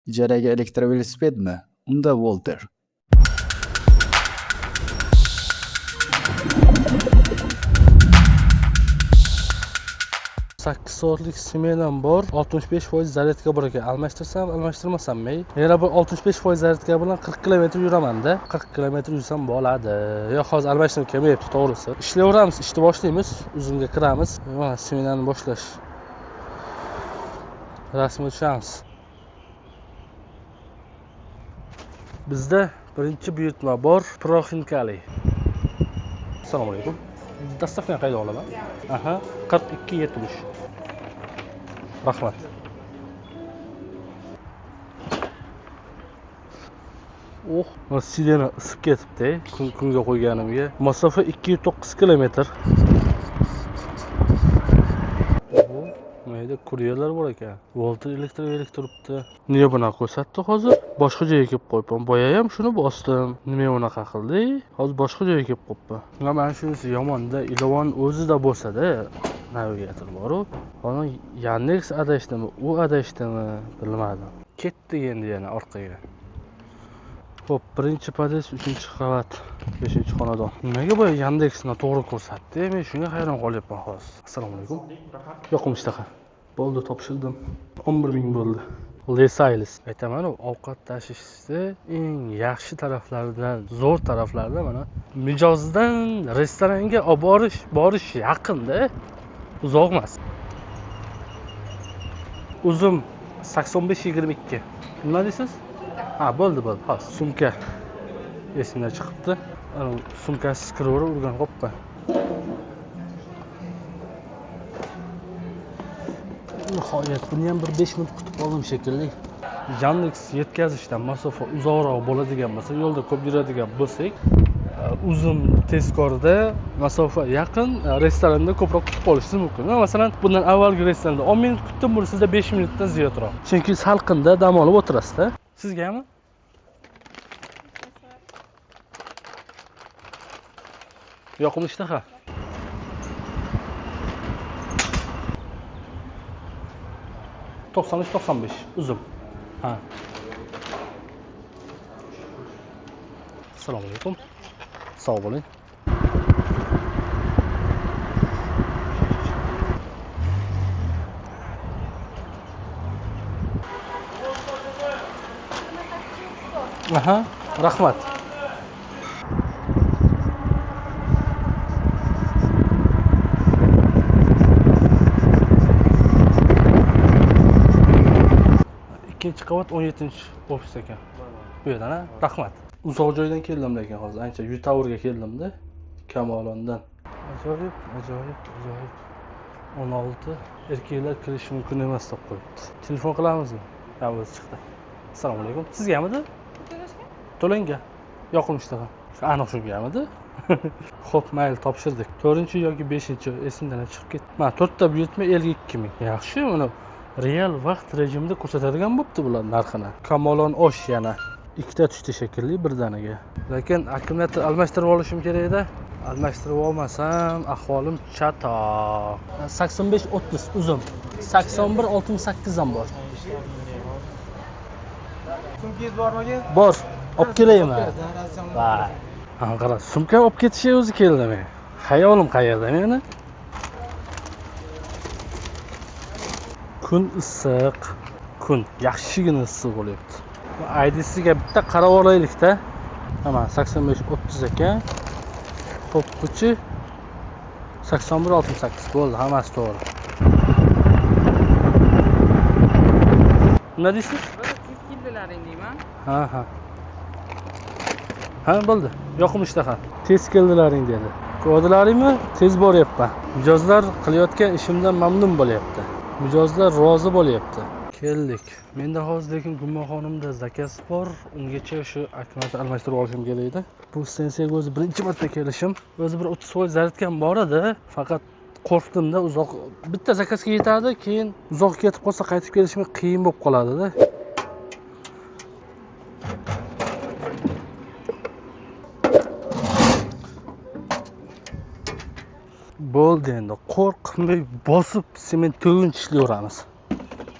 Ijaraga elektrovelosipedmi? Unda Volter. Sakkiz soatlik smenam bor, 65% zaryadka bor ekan. Almashtirsam, almashtirmasam, yana bir 65% zaryadka bilan 40 kilometr yuraman-da. 40 kilometr yursam bo'ladi. Yo'q, hozir almashtirim kelmayapti, to'g'risi. Ishlayveramiz, ishni boshlaymiz, uzumga kiramiz. Mana smenani boshlash. Rasmga tushamiz. Bizda birinchi buyurtma bor, Proxinkali. Assalomu alaykum. Dastlabki qayda olaman? Aha, 42.70. Rahmat. Oh, sideni isib ketibdi, kunga qo'yganimga. Masofa 209 kilometr. Mayda kuryerlar bor ekan. Volter elektrovelik turibdi. Niya bunaqa ko'rsatdi hozir? Boshqa joyga kelib qo'yibman. Boya ham shuni bosdim. Nima unaqa qildi? Hozir boshqa joyga kelib qo'yibman. Mana shunisi yomonda, ilovon o'zida bo'lsa-da, navigator bor-u. Hozir Yandex adashdimi, u adashdimi bilmadim. Ketdik endi yana orqaga. Xo'p, birinchi podest, 3-qavat, 5-xonadon. Nimaga boya Yandex noto'g'ri ko'rsatdi? Men shunga hayron qolyapman hozir. Assalomu alaykum. Yoqim ishtaha. Bo'ldi, topshirdim. 11 000 bo'ldi. Lesaylis. Aytaman-u, ovqat tashishni eng yaxshi taraflaridan, zo'r taraflaridan mana mijozdan restoranga olib borish yaqinda, uzoq emas. Uzum 85.22. Nima deysiz? Ha, bo'ldi, bo'ldi. Hozir sumka esimdan chiqibdi. Ana sumkasiz kiraverib urgan qoppa. Nihoyat buni ham bir 5 minut kutib qoldim shekilli. Yandex yetkazishdan masofa uzoqroq bo'ladigan bo'lsa, yo'lda ko'p yuradigan bo'lsak, uzum tezkorda masofa yaqin, restoranda ko'proq kutib qolishingiz mumkin. Masalan, bundan avvalgi restoranda 10 minut kutdim, buni sizda 5 minutdan ziyodroq. Chunki salqinda dam olib o'tirasiz-da. Sizgami? Yoqimli ishtaha. 93.95 uzum. Ha. Assalomu alaykum. Sog' bo'ling. Aha, rahmat. Ikkinchi qavat 17-ofis ekan. Bu yerdan, ha? Rahmat. Uzoq joydan keldim lekin hozir ancha Yutavrga keldimda, Kamolondan. Ajoyib, ajoyib, ajoyib. 16 erkaklar kirishi mumkin emas deb qo'yibdi. Telefon qilamizmi? Ha, o'zi chiqdi. Assalomu alaykum. Sizgamidi? To'langan. Yoqimli ishtaha. Aniq shungamidi? Xo'p, mayli, topshirdik. 4 yoki 5 esimdan chiqib ketdi. Mana 4 ta buyurtma 52 ming. Yaxshi, uni real vaqt rejimida ko'rsatadigan bo'pti bular narxini. Kamolon osh yana 2 ta tushdi shekilli birdaniga. Lekin akkumulyator almashtirib olishim kerak edi. Almashtirib olmasam ahvolim chatoq. 85.30 uzum. 81.68 ham bor. Sumkangiz bormi? Bor. Olib kelaymi? Voy. Ha, qara, sumka olib ketishga o'zi keldi men. Xayolim qayerda meni? Kun issiq, kun yaxshigina issiq bo'lyapti. ID'siga bitta qarab olaylik-da. Mana 85.30 ekan. To'pquchi 81.68 bo'ldi, hammasi to'g'ri. Nima deysiz? Tez keldilaring deyman. Ha, ha. Ha, bo'ldi. Yoqimli ishtaha. Tez keldilaring dedi. Ko'rdilaringmi? Tez boryapman. Mijozlar qilayotgan ishimdan mamnun bo'lyapti. Mijozlar rozi bo'lyapti. Keldik. Menda hozir lekin gummonxonimda zakaz bor. Ungacha shu akkumulyator almashtirib olishim kerak edi. Bu stansiyaga o'zi birinchi marta kelishim. O'zi bir 30% zaryadkam bor edi. Faqat qo'rqdimda, uzoq bitta zakazga yetadi, keyin uzoq ketib qolsa qaytib kelishim qiyin bo'lib qoladi-da. Bo'ldi endi, qo'rqmay bosib sement to'ginch ishlayveramiz.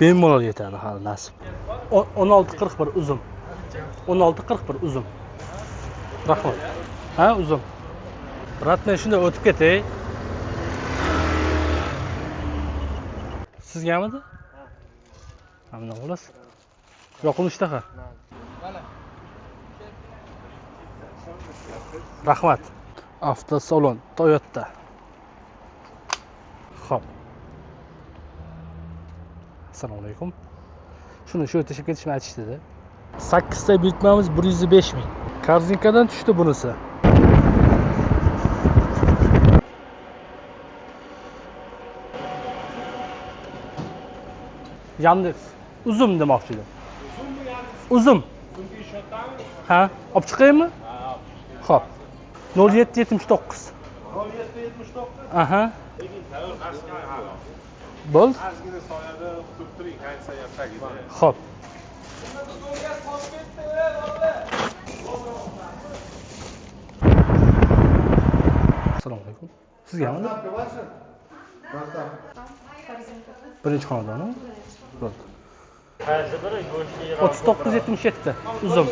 Bemalol yetadi hali nasib. 16.41 uzum. 16.41 uzum. Rahmat. Ha, uzum. Brat, men shunday o'tib ketay. Sizgamidi? Ha, bunday bo'lasiz. Yoqimli ishtaha. Rahmat. Avtosalon Toyota. Xo'p. Assalomu alaykum. Shuni shu tashlab ketishni aytishdi-da. 8 ta buyurtmamiz 105 ming. Korzinkadan tushdi bunisi. Yandex uzum demoqchi edim. Uzum. Ha, olib chiqaymi? Xo'p. 0779. 0779. Aha. Bo'ldi. Ozgina soyada kutib turing, konditsioner tagida. Xo'p. Assalomu alaykum. Sizgami? Birinchi xonadonmi? Bo'ldi. Qaysi biri go'shtli? 39.77 uzum.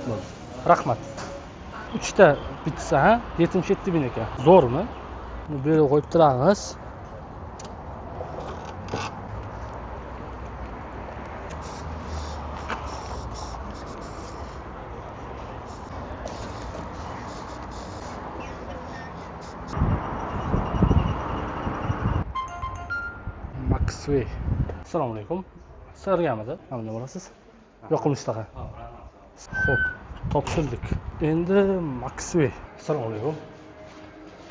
Bo'ldi. Rahmat. 3 ta bitsa, ha? 77 ming ekan. Zo'rmi? Buni bu yerga qo'yib turamiz. Maxway. Assalomu alaykum. Sizlargamidi? Mana bo'lasiz. Yoqimli ishtaha. Xo'p, topshirdik. Endi Maxway. Assalomu alaykum.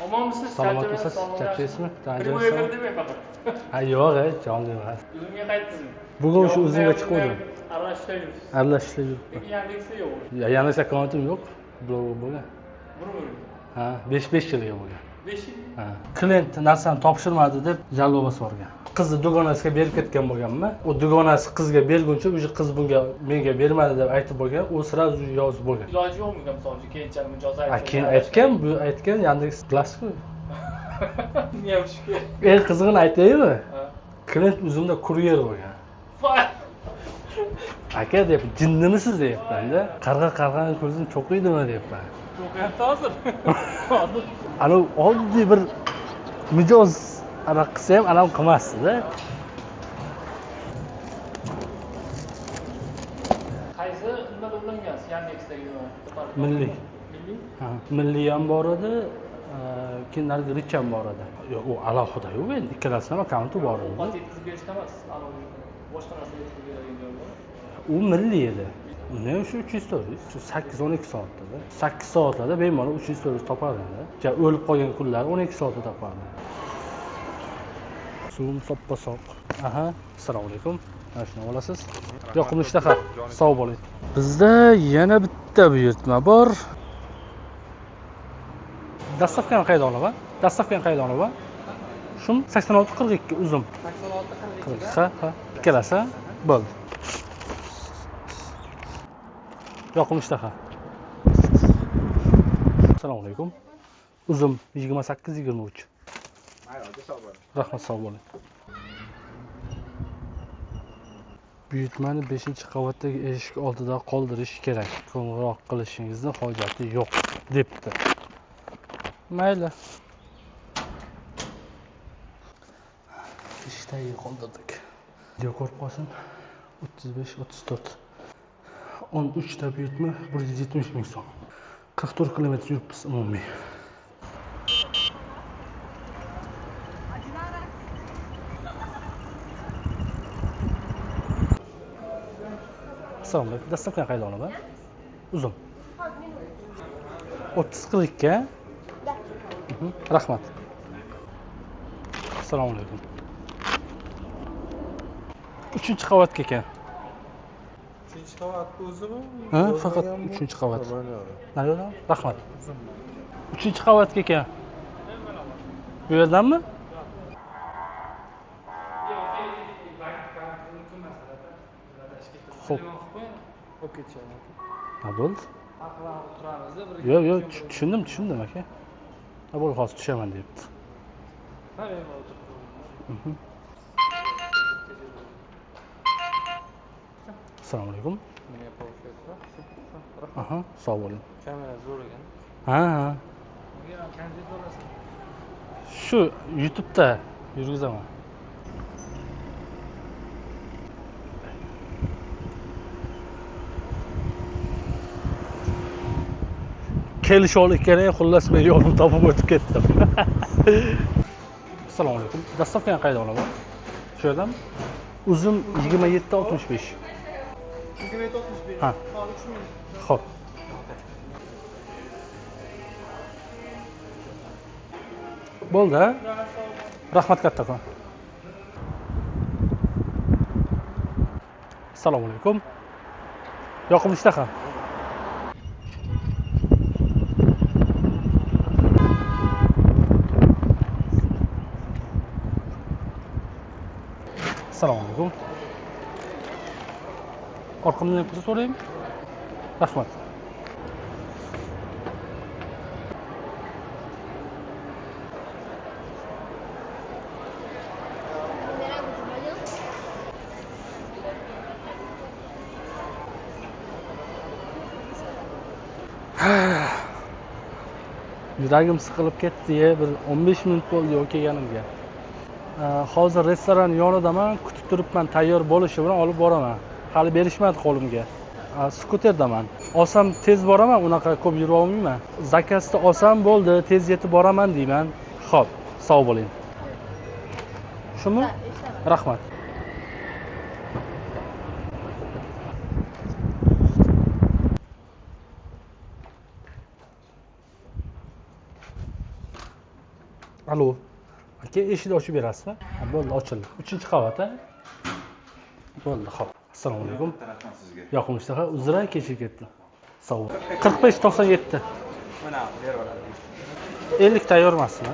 Omonmisiz? Salomatmisiz? Charchaysizmi? Primoy efir demang faqat. Ha, yo'q, jonli emas. Uzumga qaytdingizmi? Bugun shu uzumga chiqdim. Aralashishda yuribsiz. Aralashishda yuribman. Lekin Yandexda yo'q. Yandex akkauntim yo'q, blog bo'lgan. Bir. Ha, 5 yilga bo'lgan. 5 yil? Ha. Klient narsani topshirmadi deb jalova solgan. Qizni dugonasiga berib ketgan bo'lganman. U dugonasi qizga berguncha, o'sha qiz bunga menga bermadi deb aytib bo'lgan, u sразу yozib bo'lgan. Iloji yo'qmi, misol uchun keyinchalik mijoz aytgan. Ha, keyin aytgan, bu aytgan Yandex Plus-ku. Nima shuki? Eng qizig'ini aytaymi? Klient uzumda kuryer bo'lgan. Aka deb, jinnimisiz deyapman-da. Qarg'a qarg'aning ko'zini cho'qiydimi deyapman. Cho'qiyapti hozir. Ana oddiy bir mijoz ana qilsa ham anam qilmasdi-da. Qaysi nimada ulangansiz? Yandexdagi nima? Milliy. Milliy? Ha, milliy ham bor edi, keyin narigi Rich ham bor edi. Yo'q, u alohida yo'q endi, ikkalasini ham akkaunti bor edi. Ovqat yetkazib berishda emas, boshqa narsa yetkazib beradigan joy bor. U milliy edi. Uni shu 300-400, shu 8-12 soatda. 8 soatlarda bemalol 300-400 topardim-da. Ja o'lib qolgan kunlar 12 soatda topardim. Suvim soppa-soq. Aha, assalomu alaykum. Mana shuni olasiz. Yoqimli ishtaha. Sog' bo'ling. Bizda yana bitta buyurtma bor. Dastavkani qayerdan olaman? Dastavkani qayerdan olaman? Shum 86.42 uzum. 86.42. Ha, ha. Ikkalasi bo'ldi. Yoqimli ishtaha. Assalomu alaykum. Uzum 28.23. Rahmat, sog' bo'ling. Buyurtmani 5-qavatdagi eshik oldida qoldirish kerak. Qo'ng'iroq qilishingizni hojati yo'q, debdi. Mayli. Eshik tagiga qoldirdik. Video ko'rib qolsin. 35-34. 13 ta buyurtma 170 ming so'm. 44 kilometr yuribmiz umumiy. Assalomu alaykum. Dastavkani qayerdan olaman? Uzum. 30.42. Rahmat. Assalomu alaykum. 3-qavatga ekan. 3-qavat o'zimi? Ha, faqat 3-qavat. Nariyoqdan? Rahmat. 3-qavatga ekan. Bu yerdanmi? Xo'p. Ha, bo'ldi. Yo'q, yo'q, tushundim aka. Ha, bo'ldi, hozir tushaman deyapti. Ha, bemalol o'tirib. Assalomu alaykum. Aha, sog' bo'ling. Kamera zo'r ekan. Ha, ha. Shu YouTube'da yurgizaman. Kelish olib keling, xullas men yo'lni topib o'tib ketdim. Assalomu alaykum. Dastavkani qayerda olaman? Shu yerdanmi? Uzum 27.65. 27.65. Ha. Xo'p. Bo'ldi, ha? Rahmat kattakon. Assalomu alaykum. Yoqimli ishtaha. Assalomu alaykum. Orqamdan pul so'raymi? Rahmat. Yuragim siqilib ketdi, bir 15 minut bo'ldi yo'q kelganimga. Hozir restoran yonidaman, kutib turibman, tayyor bo'lishi bilan olib boraman. Hali berishmadi qo'limga. Skuterdaman. Olsam tez boraman, unaqa ko'p yura olmayman. Zakazda olsam bo'ldi, tez yetib boraman deyman. Xo'p, sog' bo'ling. Shumi? Rahmat. Alo. Aka, eshikni ochib berasizmi? Bo'ldi, ochildi. 3-qavat, a? Bo'ldi, xo'p. Assalomu alaykum. Rahmat sizga. Yoqimli ishtaha, uzr, kechib ketdim. Sog' bo'ling. 45.97. Mana berib oladi. 50 tayyor emasmi?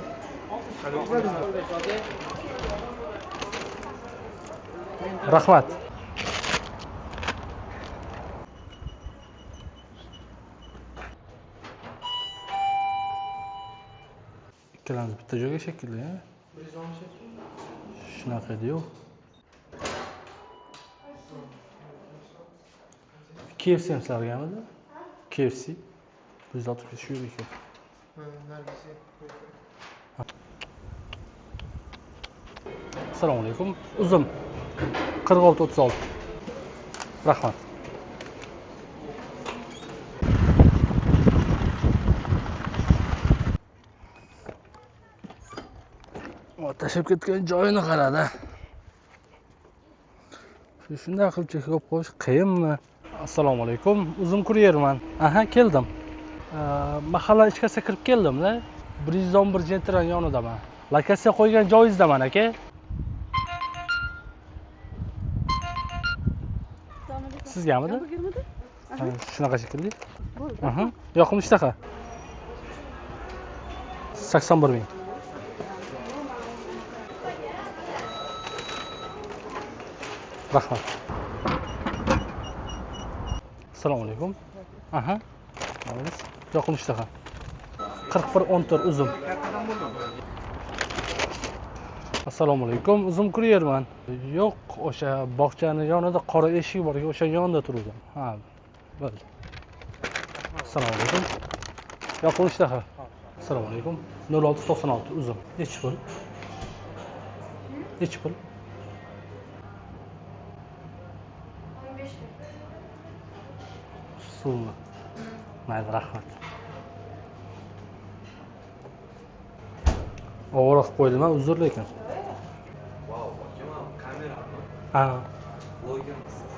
Rahmat. Ikkalamiz bitta joyga shekilli, ha? Shunaqa edi-yu. KFC ham sizlargamidi? KFC 165 shu yerga ekan. Assalomu alaykum. Uzum 46.36. Rahmat. Tashlab ketgan joyini qarada. Shunday qilib chekib qo'yish qiyinmi? Assalomu alaykum. Uzum kuryerman. Aha, keldim. Mahalla ichkarisiga kirib keldim-da. 111 Gentran yonidaman. Lokatsiya qo'ygan joyingizdaman, aka. Sizgamidi? Shunaqa shekilli. Aha, yoqimli ishtaha. 81 ming. Rahmat. Assalomu alaykum. Aha. Yoqimli ishtaha. 41.14 uzum. Assalomu alaykum. Uzum kuryerman. Yo'q, o'sha bog'chani yonida qora eshik bor, o'sha yonida turdim. Ha, bo'ldi. Assalomu alaykum. Yoqimli ishtaha. Assalomu alaykum. 0696 uzum. Nechi pul? Nechi pul? 15 ming. Summa. Mayli, rahmat. Og'riq qo'ydim, uzr lekin. Vau, aka, kamerami? Ha. Blogermisiz?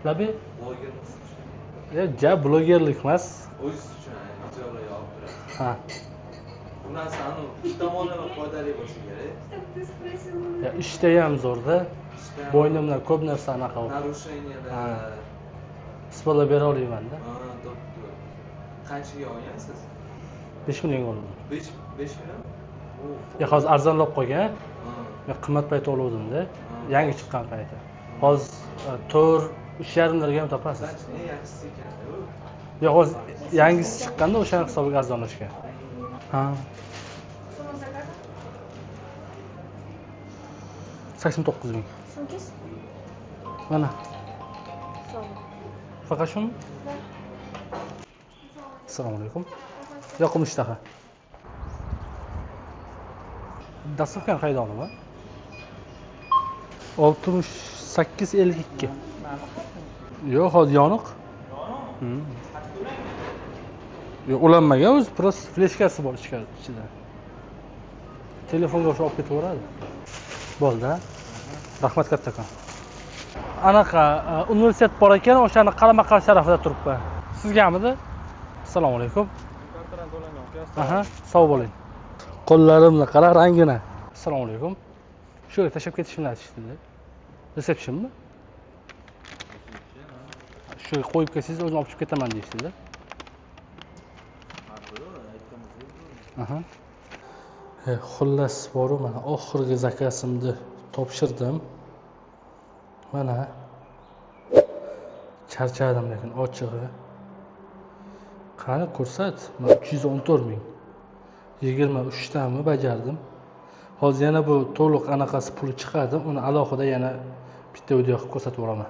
Labi? Blogermisiz? Ja, blogerlik emas. O'zingiz uchun videolar yozib turasiz. Ha. Bu narsani ikki tomonlama foydali bo'lsa kerak. Ya, ishda ham zo'rda. Bo'ynimdan ko'p narsa anaqa. Narusheniyalar. Ha. Isbotlab bera olaman-da. Ha, to'g'ri. Qanchaga olgansiz? 5 millionga oldim. 5 million? Ya hozir arzonlab qolgan. Men qimmat payt oluvdim-da. Yangi chiqqan payti. Hozir 4, 3,5 liraga ham topasiz. Eng yaxshisi ekan-da u. Yo'q, hozir yangisi chiqqanda o'shani hisobiga arzonlashgan. Ha. 89 ming. Sumkangiz? Mana. Sog' bo'ling. Faqat shumi? Assalomu alaykum. Yoqimli ishtaha. Доставка ni qayerda olaman? 68,52. Yo'q, hozir yoniq. Yo'q, ulanmagan o'zi, просто fleshkasi bor ichkari ichida. Telefonga o'sha olib ketaveradi. Bo'ldi, a? Rahmat kattakon. Anaqa universitet bor ekan, o'shani qarama qarshi tarafida turibman. Sizgamidi? Assalomu alaykum. Aha, sog' bo'ling. Qo'llarimni qara rangini. Assalomu alaykum. Shu yerga tashlab ketishimni aytishdida. Receptionmi? Shu yerga qo'yib kelsangiz, o'zim olib chiqib ketaman deyishdida. Aha. Xullas boru, mana oxirgi zakazimni topshirdim. Mana charchadim lekin ochig'i. Qani, ko'rsat. Mana, 314 ming. 23 tami bajardim. Hozir yana bu to'liq anaqasi puli chiqadi, uni alohida yana bitta video qilib ko'rsatib yuboraman.